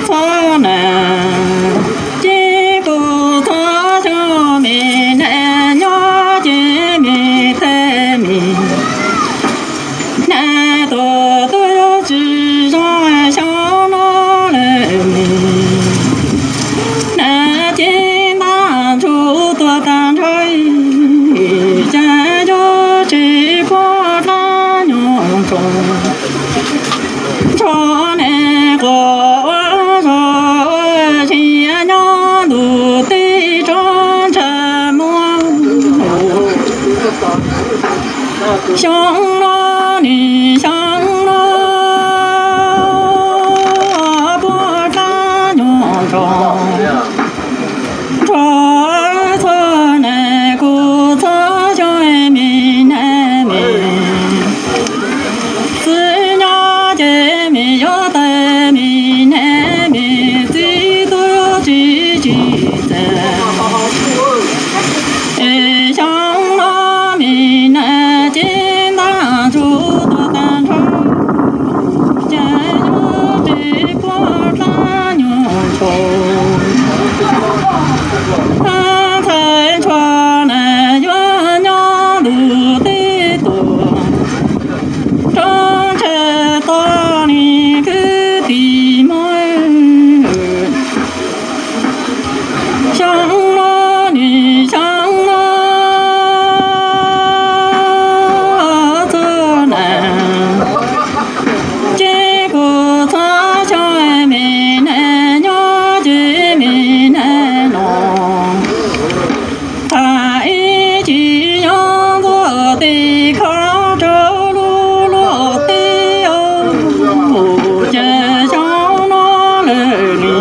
Txhob na, ces kuv txhob xyoo me neeg nyob ces me tej me neeg tuaj tuaj yuav tsis zoo xyoo no lawm me. Neeg ces ntaj ntsug tuag tag nrho, cas yuav tsis puag dlab nyob ntsoov. Ntsho neeg quas ua zog ua zis nyob ntuj teb tsob ntsha muag. Xyoo no nim xyoo no puag dlab nyob ntsoov. Ntsho txhob na, kuv txhob xyoo me neeg me txiv nyob ces me yuav tau me neeg me txiv tuaj tsis tsis txawj. Es xyoo no me neeg ces ntaj ntsug tuag tag nrho, ces yuav tsis puag dlab nyob ntsoov. Ntxhais ntsuag na yuav nyob ntuj teb tuag, rau ntshe tau nim kwv tij muab. Xyoo no nim xyoo no txhob na, ces kuv txhob xyoo me neeg nyob ces me neeg no. Thaum ib chim nyob ntuj teb khob rau lub luag teb os, ces xyoo no lawm li.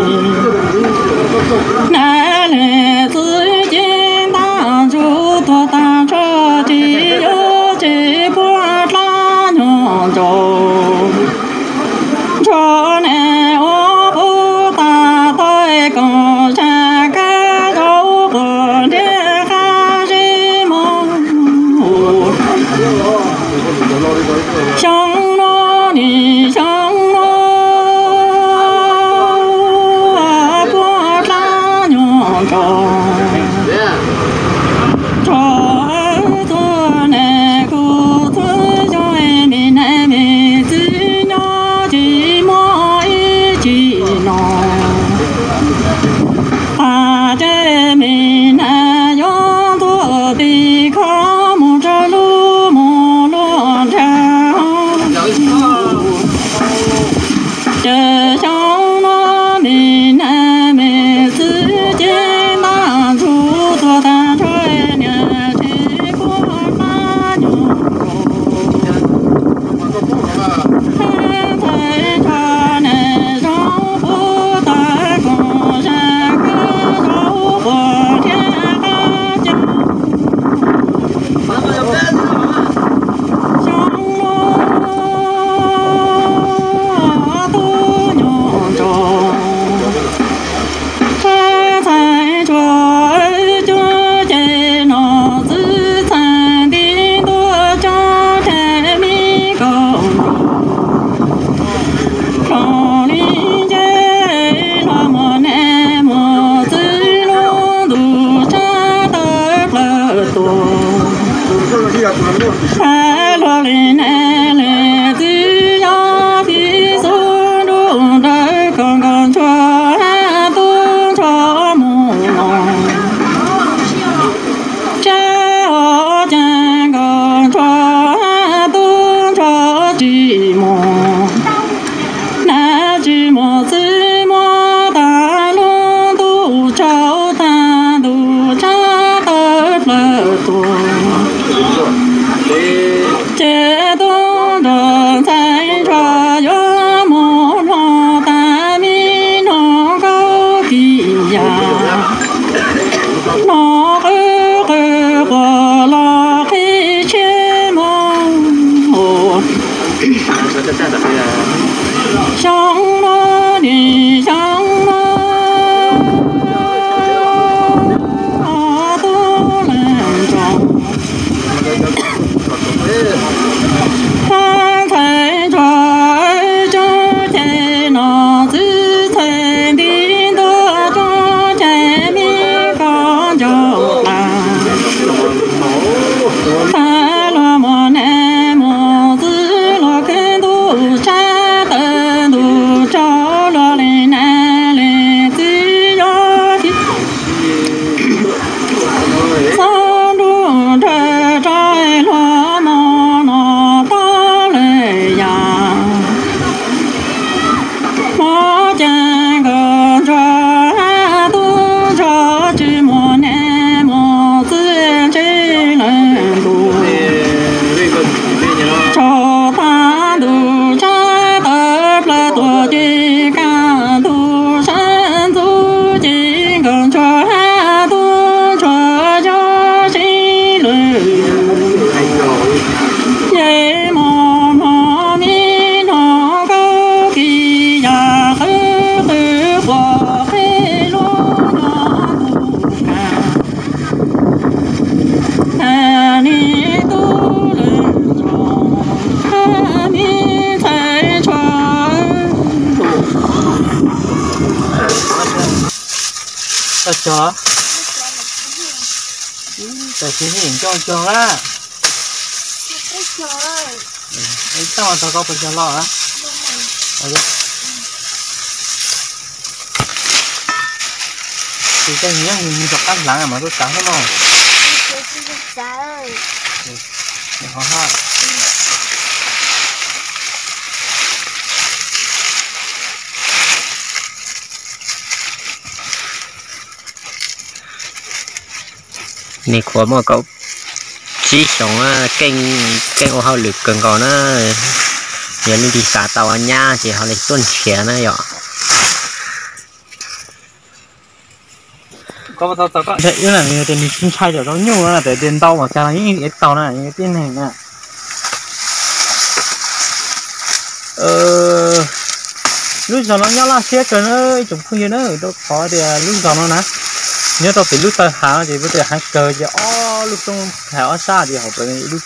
Neeg lwm txiv ces ntaj ntsug tuag tag nrho, tsis yuav tsis puag dlab nyob ntsoov. Ntsho neeg ua qub tas tau koom zaj kab zaum quas ntiag qab zib mog. Xyoo no nim xyoo no puag dlab nyob ntsoov. Txhob txhob na, kuv txhob xyoo me neeg me txiv nyob tsis muaj ib chim no. Tag ces me neeg yuav ntuj teb khob mus rau lub mus luag nrag. Ces xyoo no me neeg me txiv ces ntaj ntsug tuag tag nrho, niam tsev puag dlab nyob ntsoov. Ntxhais ntsuag neeg zoo puag ta koom zaj kab zaum quas ntiag qab zib. Xyoo no tuag nyob ntsoov. Ntxhais ntsuag cuab ces nom txwv txheej nti ntuj tsob reg me kaus nrog. Hlo li nce hlo mus neeg mus txiv lub ntuj tshab tawm plaws tuag. Hlo li neeg li txiv yog txiv xub nruj nrawm kom nkauj ntsuag tub ntsuag mus los. Tsab hauv ces nkauj ntsuag tub ntsuag tsis mus, neeg tsis mus txiv muab tag lub ntuj tsaus tag ntuj tshab tawm plaws tuag. Ces tub nrog ntxhais ntsuag yuav mus hlo tas me no kaub kis yas, no qw qw quas los qhib tshiab mog. Xyoo no nim xyoo no tub leeg ntsoov, ntxhais cog? Tam sim neej cog cog a. Ib tag tau koj puas cog los? Tus koj nyob rov qab hlav mas tuaj tsav xwb no. Nws qhuav muaj kaum tsib xyoos, keej ua hauj lwm kawg nkaus na. Yog leej twg xav tau nyab ces ho li tuaj nrhiav na yom. Nws ntshai cov zaub nyuj na, tes tes ntau mas cas los yeej ev tau na, tib neeg na. Lub zos no nyob laj siab kawg na ib tsoom phooj ywg na, rau qhov tias lub zos no na, nyob rau pem lub taw hav no ces peb tias heev kawg ces ob lub roob hav ob sab ces hauv pem ib lub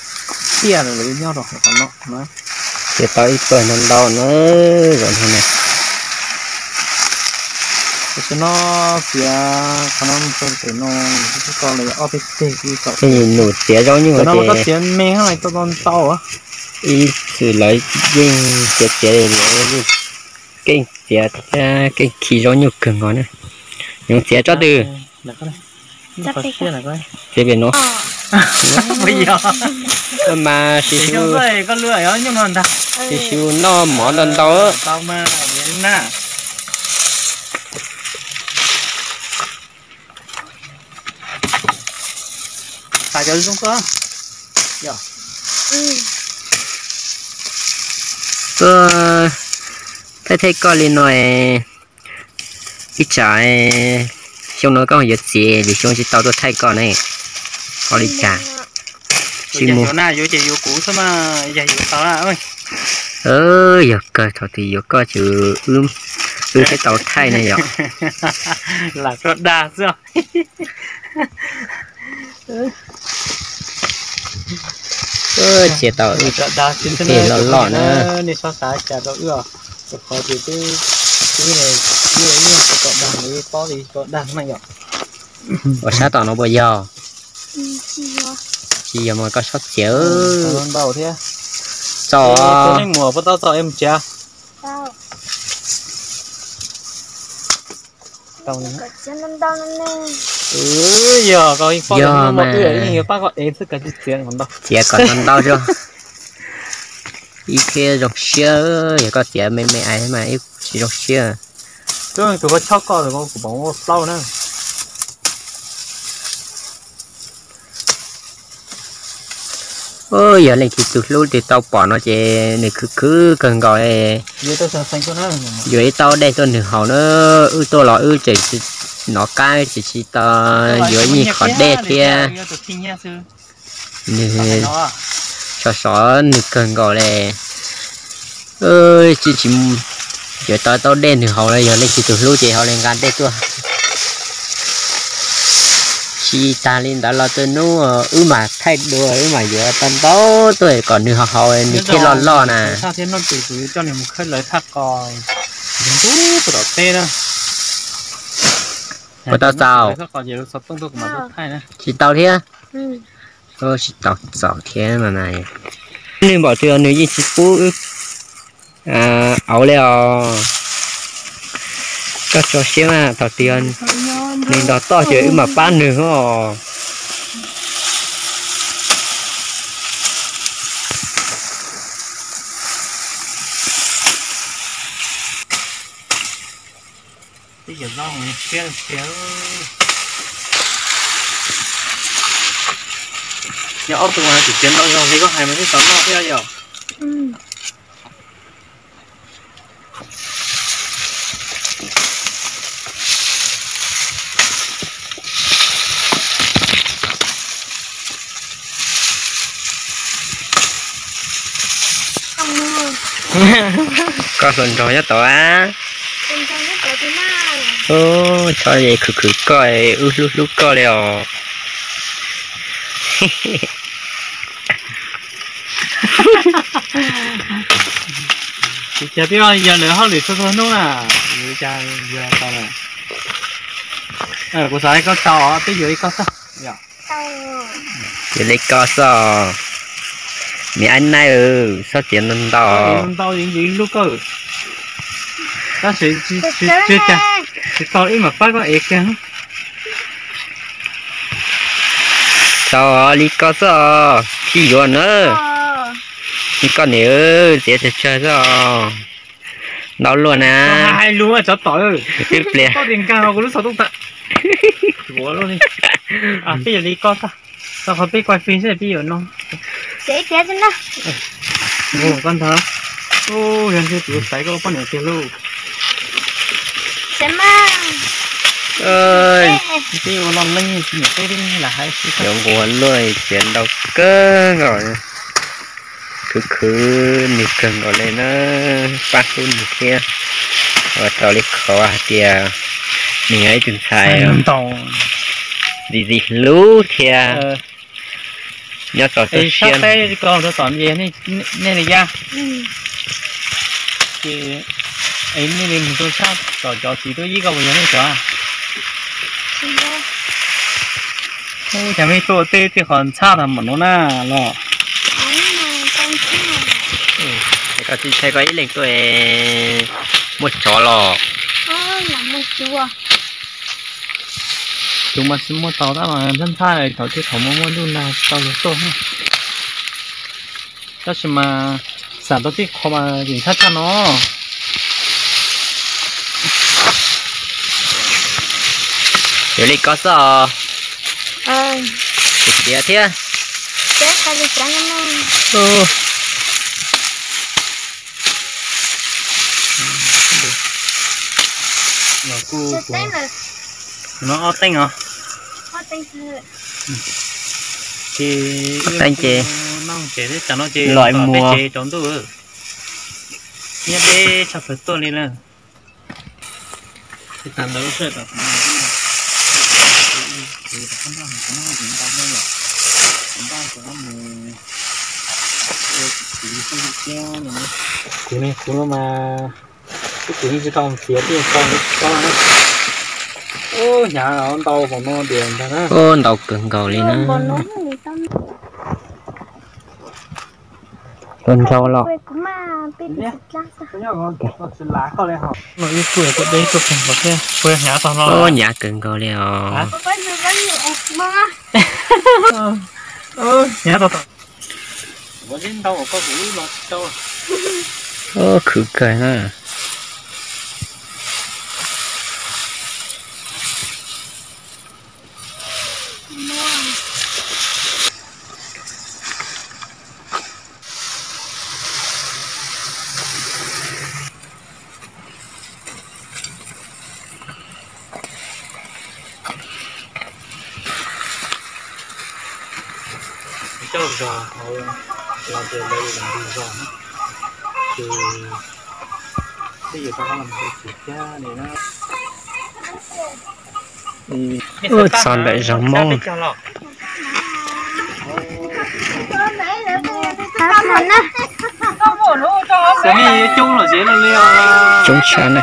tiaj lawv nyob rau hauv no na. Ces tau ib pawg ntau ntau na, zos no na. Tam sim no txiav qhov no mus rau pem no, twb tau lawm ob peb teg twb tau. Tej num txiav zaub nyuj no ces txiav me tau ntau. Ib txwm lawv yeej txiav txiav, keej txiav thiab keej khi zaub nyuj kawg nkaus na. Yoov txiav tsob twg? Txiav pem no. Mas sis, sis noj mov ntau ntau. Thaij thaij koj li no, ib tsam xyoo no koj yuav txiv, lwm xyoo tsis tau tuaj thaij koj ne, ua li cas? Tsis mus. Yog kawg, thaum twg yuav koj ces wb thiaj tau thaij ne yom. Txiav tau ib teg loj loj na. Ua sab tom no puas yog? Tsis yog mas koj txhob txiav. Txaus. Yog mas, txiav kom ntau ntau tso, ib thiaj zoo siab. Yog koj txiav me me ais mas ib tsis zoo siab. Yog leej twg tus hlub twg tau pom no ces nws khwv khwv kawg nkaus. Yuav ib tau dej tuaj nws haus na, wb tuaj los wb tseem tsis nov qab, tseem tsis tau yuav ib qho dej thiab. Nws sov sov nws kawg nkaus li. Tsis, tsis yuav tau tau dej nws haus los yog leej twg tus hlub ces haus li nqa dej tuaj. Tsis tas li ntawd los tej hnub wb mam thaij dua, wb mam yuav tau ntau tuaj kom nws haus haus nws thiaj loj loj na. Puas tau txaus? Tsis tau thiab. Tsis tau txaus thiab no na. Nws npaum twg nws yeej tsis pub wb auv li os. Koj tso siab mas, thaum twg nws nrog toj ces wb mam pab nws os. Nyob ob tug mas tsis txiav ntau zog li koj hais mas twb tau noj thiab yom. Koj hluas nraug nyob tod a. Chov es khwv khwv koj, wb hlub hlub koj li os. Tsis cas, twb yog lawv hauj lwm txhua txhua hnub na, cas yog tau na. Kuv xav li koj tau, peb yuav li koj xwb. Yuav li koj xwb. Niam Ab Naij, txhob txiav ntau ntau. Ntau ntau ib lub koj. Tab sis tsis tau ib mam pab koj ev kiag. Tau li koj xwb os, tsis yuav na. Li koj niam, txiav tsawg tsawg xwb os. Ntau luaj na. Hais lus tsov tom. Ib pliag. Koj tias nkag kuv lub xov tooj tag. Peb yuav li koj tag. Tau qhov peb quaj fij xwb peb yuav no. Koj ntag. Yog ntshe kuv xaiv koj poj niam tiag lauj. Peb ua lo leej tsis niam peb lam hais xwb. Yuav nquag luaj, txiav ntau kawg nkaus. Khwv khwv nws kawg nkaus li na, pab hlub nws thiab. Ua tau li qhov hais tias nws yog ib tug ntxhais ntxim ntxim hlub thiab. Nyob txog txoj siab. Nej li ya, nej li mus rau sab tom cov txiv tub yib koj puas yog nej cov? Ub, cas mej tuaj tej tej qhov ntxhab tag npaum no na los? Koj tsis ntshai koj ib leeg tuaj muaj tsov los? Tus mas tsis muaj tau tab mas ntxhab ntxhab thaum tej thaum muaj muaj ntuj nag tau luag tuaj. Tab sis mas xam tau tej qho mas tseem ntxhab tshaj no. Yog li koj xwb os. Tus tiav thiab. No ob teeb os. Teeb ces los mus. Nyob deb tshaj plaws tuaj li na. Kuv ne, kuv no mas, kuv yeej tsis tau txiav tej ko, hnyav ntau npaum no tias ntag na. Ntau kawg nkaus li na. Los nrau los. Hnyav kawg nkaus li os. Khwv kawg na. Coj zog hauv los ces lawv yuav ntug zog na, ces twb yuav rov qab los mus hauv tsev thiab li na. Ub, txog ntawm zos Hmoob. Coob tshaj na.